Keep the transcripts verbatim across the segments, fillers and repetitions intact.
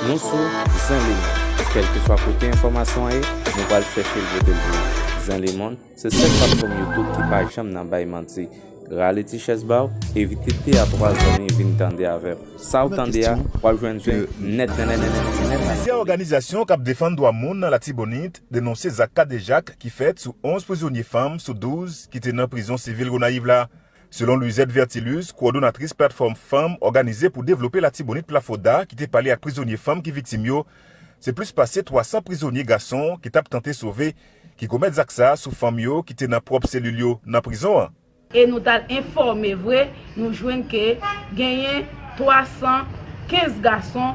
Nou sou Zen Lemonn. Kèlkeswa kote enfòmasyon an ye, nou pral chèche l pote l pou ou. Zen Lemonn, se sèl platfòm YouTube ki pa janm nan bay manti. Rale ti chèz ba w, evite teyatwa zanmi vin tande avè w. Sa w tande a, w ap jwenn zen nèt, nèt, nèt, nèt, nèt, nèt. Plizyè òganizasyon k ap defann dwa moun nan Latibonit denonse zak kadejak ki fèt sou onz prizonye fanm sou douz ki te nan prizon sivil Gonayiv la. Selon Louisette Vertilus, kowòdonatris platfòm fanm òganize pou devlope Latibonit Plafoda, ki te pale ak prizonye fanm ki viktim yo, se plis pase twa san prizonye gason ki t ap tante sove ki komèt zak sa a sou fanm yo ki te nan pwòp selil yo nan prizon an. E nou t al enfòme vre, nou jwenn ke genyen twa san kenz gason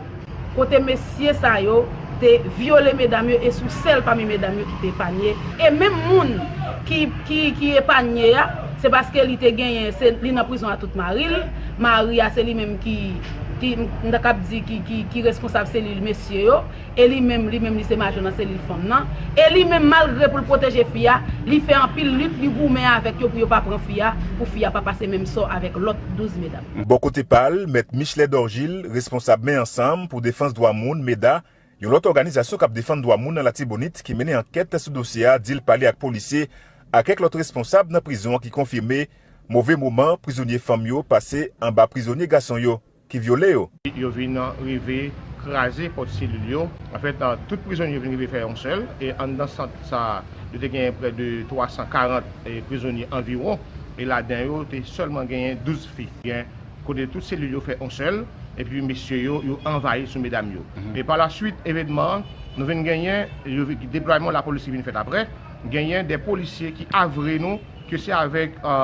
kote mesye sa yo te vyole medam yo e sou sèl pami medam yo ki te epanye. E menm moun ki, ki, ki epanye a, se paske li te genyen, se, li nan prizon a tout mari l. Mari a, se li menm ki, ki, m ta kab di, ki, ki, ki responsab selil mesye yo. E li menm, li menm, li se majò nan selil fanm nan. E li menm, malgre pou l pwoteje fi a, li fè anpil lit, li goumen avèk yo pou yo pa pran fi a, pou fi a pa pase menm sò avèk lòt douz medam. Bò kote pa l, Mèt Michelet Dorgil, responsab Men Ansanm pou Defans Dwa Moun, meda, yon lòt òganizasyon k ap defann dwa moun nan Latibonit ki mennen ankèt sou dosye a, di l pale ak polisye ak kèk lòt responsab nan prizon an ki konfime move moman prizonye fanm yo pase anba prizonye gason yo ki vyole yo. Yo vin rive kraze pòt selil yo. Anfèt, tout prizonye yo vin rive fè yon sèl. E anndan sant sa a, yo te genyen prè de twa san karant, e, prizonye anviwon. E ladan yo, te sèlman genyen douz fi. Gen kote tout selil yo fè yon sèl. Epi mesye yo, yo anvayi sou medam yo. Mhm. E pa la swit, evènman an, nou vin genyen, yo vi-, deplwayman lapolis ki vin fèt aprè. Genyen de polisye ki avwe nou ke se avèk, e,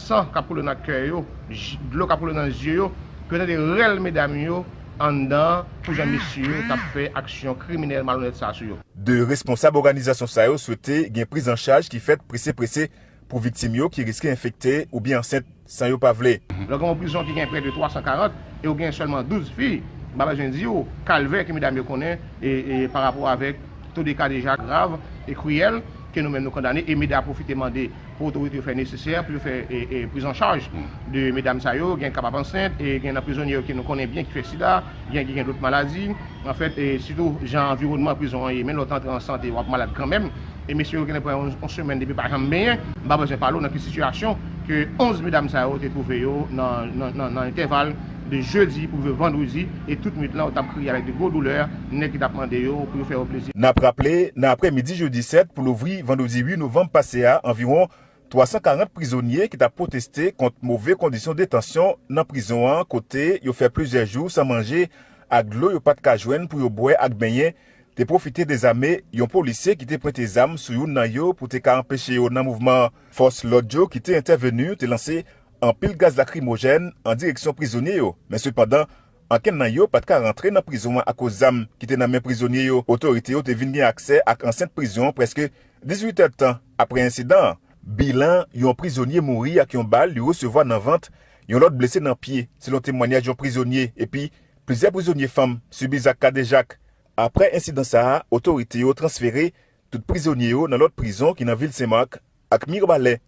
san k ap koule nan kè yo, j-, dlo k ap koule nan zye yo, ke yo tande rèl medam yo anndan pou jan mesye yo t ap fè aksyon kriminèl malonèt sa a sou yo. De responsab òganizasyon sa yo swete gen priz an chaj ki fèt prese prese pou viktim yo ki riske enfekte oubyen ansent san yo pa vle. Lè w gen yon prizon ki gen prè de twa san karant e w gen sèlman douz fi, m pa bezwen di w kalvè ke medam yo konnen e, e pa rapò avèk tout de kadejak grav e kriyèl ke nou menm nou kondane, e meda pwofite mande pou otorite yo fè nesesè pou yo fè, e, e, priz an chaj de medam sa yo, gen k ap ansent, e gen nan prizonye yo ke nou konnen byen ki fè sida, gen ki gen lòt maladi. Anfèt, e sitou jan anviwònman prizon an ye, men lè w t antre an sante, w ap malad kanmenm. E mesye yo genlè pran yon, yon semèn depi pa janm benyen. M pa bezwen pale w nan ki sitiyasyon ke onz medam sa yo te twouve yo nan, nan, nan, nan entèval de jedi pou rive vandredi, e tout nwit lan, yo t ap kriye avèk de gwo doulè, nèg ki t ap mande yo pou yo fè yo plezi. N ap raple, nan aprèmidi jedi sèt pou louvri vandredi uit novanm pase a, anviwon twa san karant prizonye ki t ap pwoteste kont move kondisyon detansyon nan prizon an, kote yo fè plizyè jou san manje ak dlo yo pa t ka jwenn pou yo bwè ak benyen, te pwofite dezame yon polisye ki te pwente zam sou youn nan yo pou te ka anpeche yo nan mouvman an. Fòs lòd yo ki te entèveni te lanse anpil gaz lakrimojèn an direksyon prizonye yo, men sepandan, ankenn nan yo pa t ka rantre nan prizon an akoz zam ki te nan men prizonye yo. Otorite yo te vin gen aksè ak ansent prizon an prèske dizuit èdtan apre ensidan an. Bilan, yon prizonye mouri ak yon bal li resevwa nan vant, yon lòt blese nan pye, selon temwanyaj yon prizonye, epi plizyè prizonye fanm sibi zak kadejak. Apre ensidan sa a, otorite yo transfere tout prizonye yo nan lòt prizon ki nan vil Senmak ak Mibalè.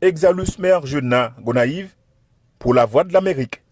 Exalus Merjena, Gonayiv, pou Lavwadlamerik.